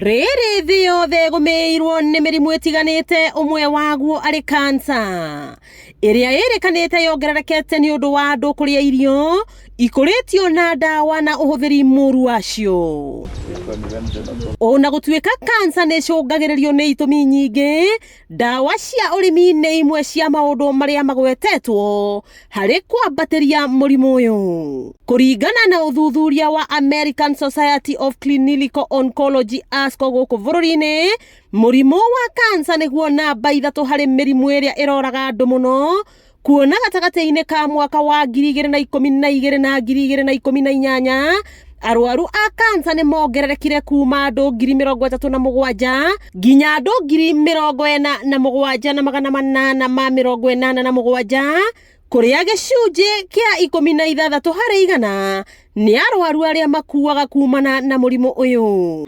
Rĩrĩ thĩ yothe ĩgũmĩirwo nĩ mĩrimũ ĩtiganĩte, ũmwe waguo arĩ kansa ĩrĩa ĩrĩkanĩte yongererekete nĩ ũndũ wa andũ kũrĩa irio ikũrĩtio na ndawa na ũhũthĩri mũru wacio. Ona gũtuĩka kansa nĩ ĩcũngagĩrĩrio nĩ itũmi nyingĩ, ndawa cia ũrĩmi nĩ imwe cia maũndũ marĩa magwetetwo harĩ kwambatĩria mũrimũ ũyũ. Kũringana na ũthuthuria wa American Society of Clinical Oncology ASCO gũkũ bũrũri-inĩ, mũrimũ wa kansa nĩguo namba 3 harĩ mĩrimũ ĩrĩa ĩroraga andũ mũno, kuona gatagatĩ-inĩ ka mwaka wa 2012 na 2018 arwaru a kansa nĩ mongererekire kuma andũ 37,000 nginya andũ 47,887, kũrĩa gĩcunjĩ kĩa 16 harĩ igana nĩ arwaru arĩa makuaga kumana na mũrimũ ũyũ.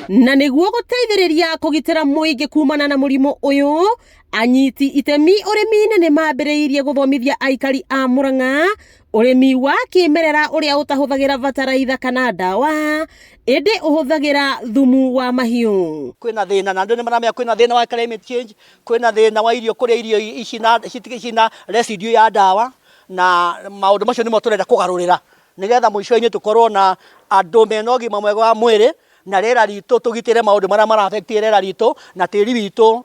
Na nĩguo gũteithĩrĩria kũgitĩra mũingĩ kumana na mũrimũ ũyũ, anyiti itemi ũrĩmi-inĩ nĩ mambĩrĩirie gũthomithia aikari a Murang'a ũrĩmi wa kĩmerera ũrĩa ũtahũthagĩra bataraitha kana ndawa, ĩndĩ ũhũthagĩra thumu wa mahiũ. Kwĩna thĩna na andũ nĩ maramenya kwĩna thĩna wa climate change, kwĩna thĩna wa irio kũrĩa irio ici na cina residue ya ndawa, na maũndũ macio nĩmo tũrenda kũgarũrĩra nĩgetha mũico-inĩ tũkorwo na andũ mena ũgima mwega wa mwĩrĩ na rĩera ritũ, tũgitĩre maũndũ marĩa mara affect rĩera ritũ na tĩri witũ,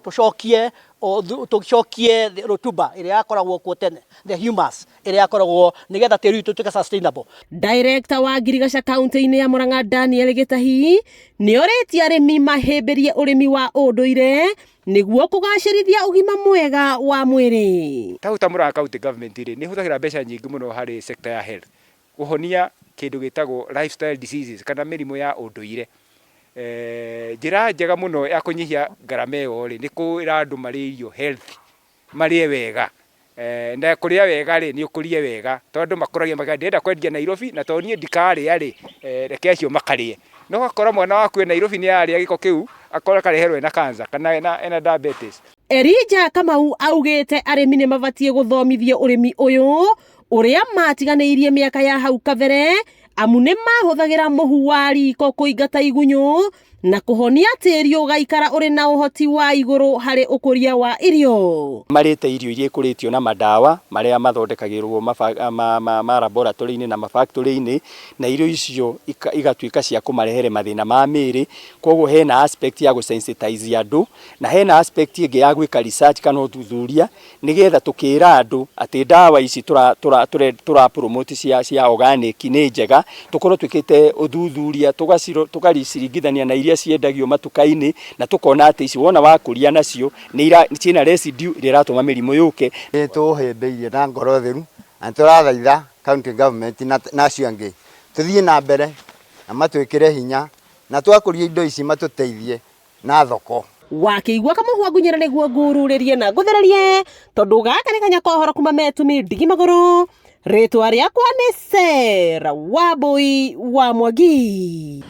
tũcokie rutuba ĩrĩa yakoragwo kuo tene, the humus ĩrĩa yakoragwo, nĩgetha tĩri witũ ũtuĩke sustainable. Director wa ngirigaca kaunti-inĩ ya Murang'a Daniel Gĩtahi nĩ orĩtie arĩmi mahĩmbĩrie ũrĩmi wa ũndũire nĩguo kũgacĩrithia ũgima mwega wa mwĩrĩ. Ta hau ta Murang'a County Government rĩ, nĩ ĩhũthagĩra mbeca nyingĩ mũno harĩ sector ya health kũhonia kĩndũ gĩtagwo lifestyle diseases kana mĩrimũ ya ũndũire. Njĩra njega mũno ya kũnyihia ngarama ĩyo rĩ, nĩ kwĩra andũ marĩe irio healthy, marĩe wega. Na kũrĩa wega rĩ, nĩ ũkũrie wega, tondũ andũ makũragia makauga ndĩrenda kwendia Nairobi na tondũ niĩ ndikarĩa rĩ, reke acio makarĩe. No ũgakora mwana waku e Nairobi nĩ ararĩa gĩko kĩu, akora akareherwo ena cancer kana ena diabetes. Elijah Kamau augĩte arĩmi nĩ mabatiĩ gũthomithio ũrĩmi ũyũ ũrĩa matiganĩirie mĩaka ya hau kabere, amu nĩ mahũthagĩra mũhu wa riko kũingata igunyũ na kũhonia tĩri ũgaikara ũrĩ na ũhoti wa igũrũ harĩ ũkũria wa irio. Marĩte irio iria ikũrĩtio na madawa marĩa mathondekagĩrwo ma laboratory-inĩ na mafactory-inĩ, na irio icio igatuĩka cia kũmarehere mathĩna ma mĩĩrĩ. Koguo hena aspect ya gũ-sensitize andũ na hena aspect ĩngĩ ya gwĩka research kana ũthuthuria, nĩgetha tũkĩra andũ atĩ ndawa ici tũra promote cia organic nĩ njega, tũkorwo twĩkĩte ũthuthuria, tũgaciringithania na iria ciendagio matuka-inĩ, na tũkona atĩ ici wona wakũria nacio ciĩna residue ĩrĩa ĩratũma mĩrimũ yũke. Nĩ tũhĩmbĩirie na ngoro theru na tũrathaitha county government na acio angĩ tũthiĩ na mbere na matwĩkĩre hinya na twakũria indo ici matũteithie na thoko. Wakĩigua kamũhwa ngunyĩra nĩguo ngururĩrie na ngũthererie, tondũ gaka nĩ kanya kohoro kuma metumi ndigi magũrũ. Rĩtwa rĩakwa nĩ Sarah Wambui wa Mwangi.